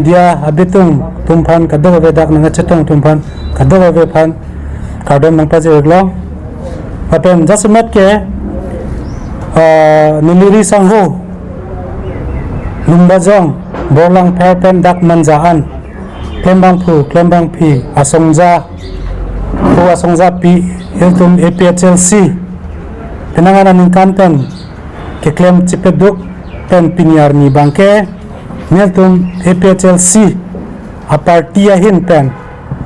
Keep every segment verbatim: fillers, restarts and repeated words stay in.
Ya, abitung atum aphan kadokave, dak nangkachetong atum aphan kadokave aphan kardom nangpajir-iklo. Lapen jasemet ke, ah, neli ri sangho Lumbajong, Borlangpher pen dak Manja an, klembangphu, klembangphi, asongja, pu asongjapi, ilitum A P H L C penang an aningkan pen keklem chepeduk pen pini arni abangke nelitum A P H L C a-party ahin pen,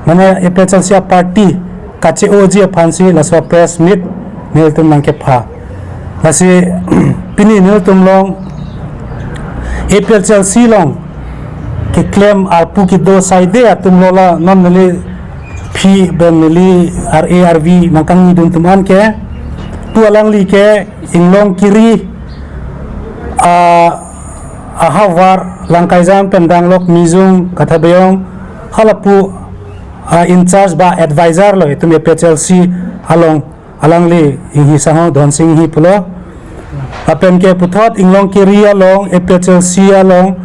mane A P H L C a-party kache-oji aphansi laso press meet nelitum nangkepha. Lasi pini nelitum along A P H L C along keklem arpu kedo saide atum lo la, non neliphi pen neli R A R V nangkangnidun atum an ke, pu alangli ke Inglongkiri, ah, ahavar Langkaijang pen Danglok, Mijung, Katha Beyong, halapu, ah, in charge ba advisor lo itum A P H L C along, alangli Inghi sangho, Dhonsing Inghi pulo. Lapen ke puthot Inglongkiri along, A P H L C along,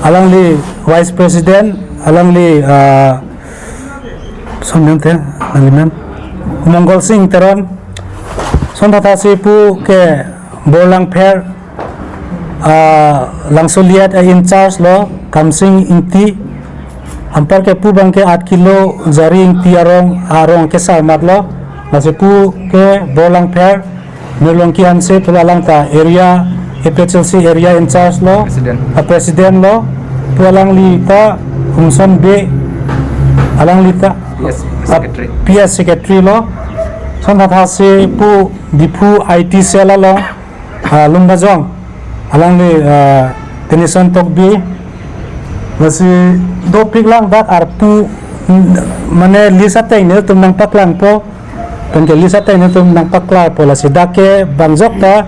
alangli vice president, alangli, ah, son nang te, alangli nang, Mongol Sing Teron. Son thathasi pu ke Borlangpher, ah, Langsoliet a-in charge lo Kamsing Ingti. Anparke pu abangke Aat Kilo Jari Ingti arong, arong kesar mat lo. Lasi pu ke Borlangpher Mirlongki Hanse pulo, alang ta area, A P H L C area in charge lo, President. Ah, president lo. Pu alangli ta Humson Bey, alangli ta P S secretary. P S secretary lo. Son thathasi pu Diphu I T cell along, ah, Lumbajong, alangli, ah, Tenison Tokbi. Lasi dopik lang dak arpu, mm, mane list ateng nelitum nangpaklangpo. Pen ke list ateng nelitum nangpaklarpo, lasi dak ke bang jok ta,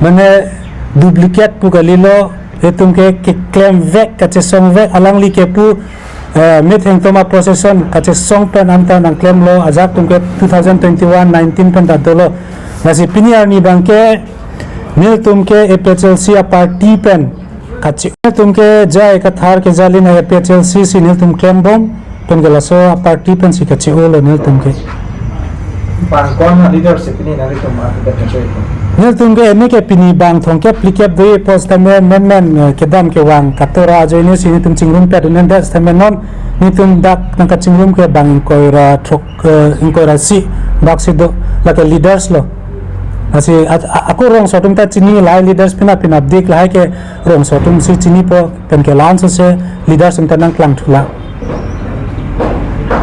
mane duplicate pu kalilo, itum ke keklemvek, kachesongvek, alangli ke pu, eh, metheng atum a-procession kachesong pen anta nangklemlo, ajak atum ke two thousand twenty-one nineteen pen ta dolo. Lasi pini arni abangke nelitum ke A P H L C a-party pen kache-o, nelitum ke J I Kathar kejalin a-A P H L C si nelitum klembom, pen ke laso a-party pensi kache-olo nelitum ke. Bang ko-an a-leadership pini nanglitum a-, a-, kache-o? Nelitum ke ene ke pini bang thomkep phlikep do-i pu setame menmen, eh, kedam kevang katora ajoine si nelitum chingrumpet un-edet setame non nelitum dak nangkachingrum ke bang ingkoi ra throk, eh, ingkoi ra isi bak si do, lake leaders lo. Lasi a-, a-, ako rongso atum ta chini, lahai leaders pina pina dik, lahai ke rongso atum si chinipo, pen ke la-an sose leaders atum ta nangklangthu la.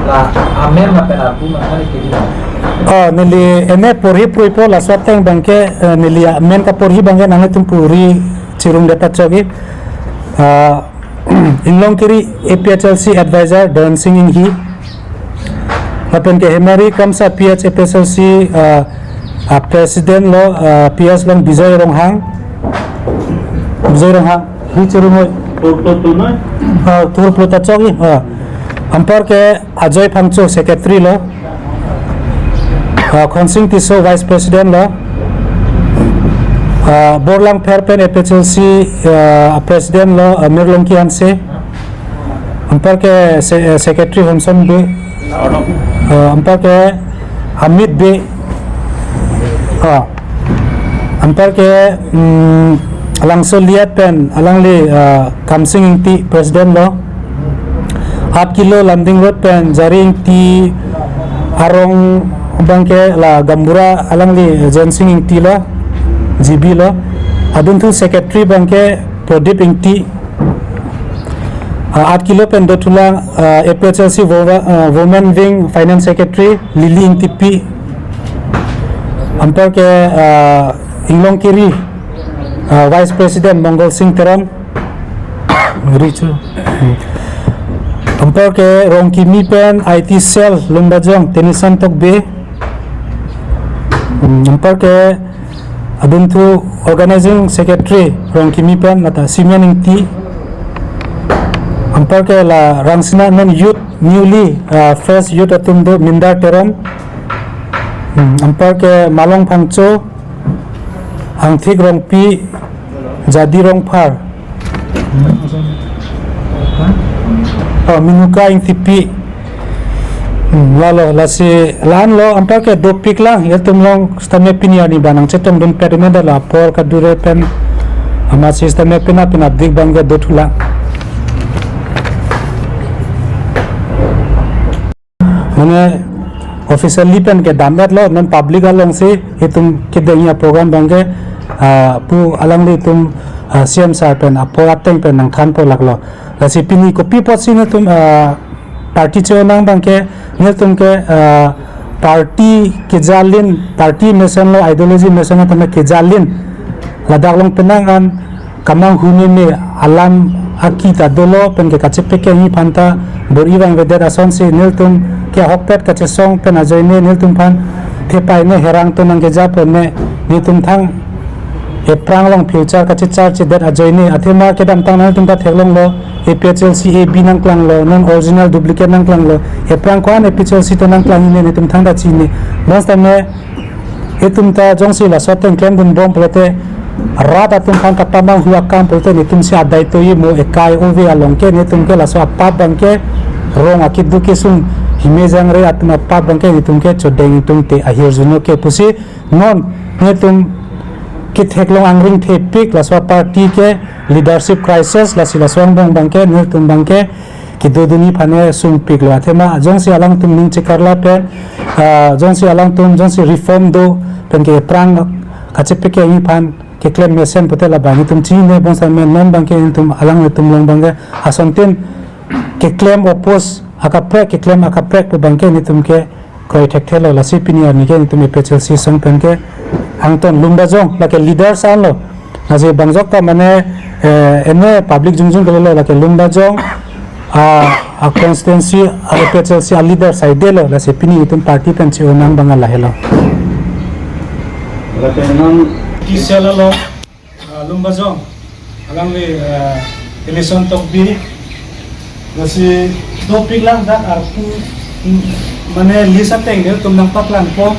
La amen lapen arpu ma ani ke di. Oh, neli ene porhi pruipo, laso ateng abangke, eh, neli amen kaporhi abangke nanglitum puri chirungdet ta chokji. Ah, Inglongkiri A P H L C advisor Dhonsing Inghi. Lapen ke Hemari Kramsa P H A P H L C, ah, ah, president lo, ah, P S along Bijoy Ronghang. Bijoy Ronghang. Hi chirung hoi. Thur, thur, thur, na? Ah, thur pulo ta chokji. Ah. Anparke Ajoy Phangcho secretary lo. Ah, Khonsing Tisso vice president lo. Ah, Borlangpher pen A P H L C, ah, president lo, ah, Mirlongki Hanse. Anparke se-, eh, secretary Homson Bey. Ah, anparke Hamid Bey. Ah. Anparke, mm, Langsoliet pen alangli, ah, Kamsing Ingti president lo. Aat Kilo Lumding Road pen Jari Ingti arong abangke la gaonbura alangli Jensing Ingti lo, G B lo. Adunthu secretary abangke Pradip Ingti. Ah, Aat Kilo pen dothulang, ah, A P H L C wo-, ah, Women Wing Finance Secretary Lily Ingtipi. Anparke, ah, Inglongkiri, ah, Vice President Mongol Sing Teron. Richu. Anparke Rongkimi pen I T cell Lumbajong Tenison Tokbi. Hmm, anparke adunthu organizing secretary Rongkimi pen lata Simeon Ingti. Anparke la Rangsina non youth newly, ah, fresh youth atum do Mindar Teron. Hmm, anparke Malong Phangcho, Angthik Rongpi, Jadi Rongphar. Minuka Ingtipi. Hmm, lalo, lasi la-an lo, anparke dopik lang, ilitum along sitame pini arni abang nangchetongdun pet me, dala apor kadure pen, amatsi sitame pina pina dik abangke dothulang. Mane officially pen kedam-et lo, non public alongsi itum kedengji aprogram abangke, ah, pu alanglitum, ah, C M sir pen apor ateng pen nangthanpo lak lo. Lasi pini kopi apotsi nelitum, ah, party che-o nang abangke, nelitum ke, ah, party keja alin, party mesen lo, ideology mesen lo, tame keja alin. Ladak along penang an kamanghu meme alam aki ta dolo, penke kachepekengji aphanta bor-i vangvedet asonsi nelitum ke ahokpet kachesong pen ajoine nelitum aphan thepai ne herang to nangkeja pon ne, nelitum thang ephrang along future kachecharchedet ajoine, athema kedamtang nangtum ta theklonglo, A P H L C A B nangklanglo, non original duplicate nangklanglo, ephrang ko-an A P H L C to nangklang ne nelitum thangta chini. Bonsitame itum ta jongsi laso ateng klemdunbom pulote rat atum aphan kapamanghu akam pulote nelitumsi adai toji mo, ekai ove along ke nelitum ke laso apap abangke, rong akeduk kesung hime jangre atum apap abangke nelitum ke chodeng tungte ahirjuno ke pusi non nelitum ketheklong angring thepik, laso aparty ke leadership crisis, lasi laso angbong abangke nelitum abangke kedodunji aphan ne sungpiklo. Athema jongsi alangtum ning chekarla pen, ah, jongsi alangtum jongsi reform do penke ephrang kachepekengji aphan keklem mesen pulote labang itum chini ne, bonsitame non abangke itum alanglitum along abangke asontin keklem oppose akaprek, keklem akaprek pu abangke nelitum ke kroi thekthelo. Lasi pini arni ke nelitum A P H L C asong penke angton Lumbajong lake leaders anlo. Lasi bangjok ta mane, eh, ene public jongjong kalilo, lake Lumbajong, ah, a constituency, a A P H L C a leader saidelo. Lasi pini itum party pen che-o nang abang lahelo. Lake non kisela lo. Ah, Lumbajong, alangli, ah, Eleison Tokbi, lasi dopik lang dak arpu, mm, mane list ateng nelitum nangpaklangpo,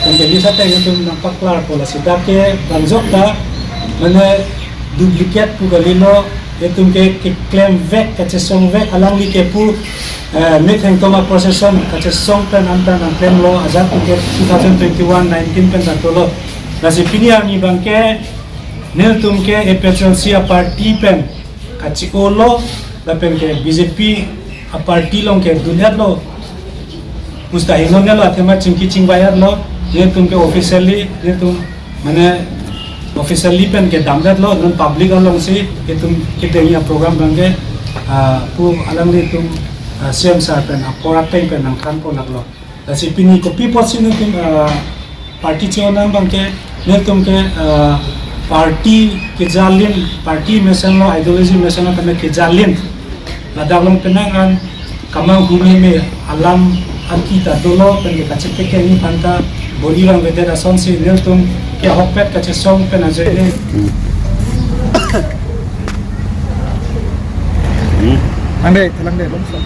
tangke list ateng nelitum nangpaklarpo, lasi dak ke bangjok ta, mane duplicate pu kalilo, nelitum ke keklemvek, kachesongvek, alangli kepu, eh, metheng toma procession, kachesong pen anta nangklemlo, ajat pu ke two thousand twenty-one nineteen pen ta dolo, lasi pini arni abangke, nelitum ke A P H L C aparty pen kache-olo, lapen ke B J P aparty along kedun-etlo. Pusta hingnelo, athema chingki chingvai-etlo, nelitum ke officially, nelitum mane officially pen kedam-etlo, non public alongsi itum kedengji aprogram abangke, ah, pu alanglitum, ah, C M sir pen apor ateng pen nangthanpo lak lo. Lasi pini kopi apotsi nelitum, ah, party che-o nang abangke, nelitum ke, ah, party keja alin, party mesen lo, ideology mesen lo, tame keja alin. Ladak along penang an kamanghu meme alam aki ta dolo, penke kachepekengji aphanta bor-i vangvedet asonsi nelitum ke ahokpet kachesong pen ajoine. Langde, langde, langde.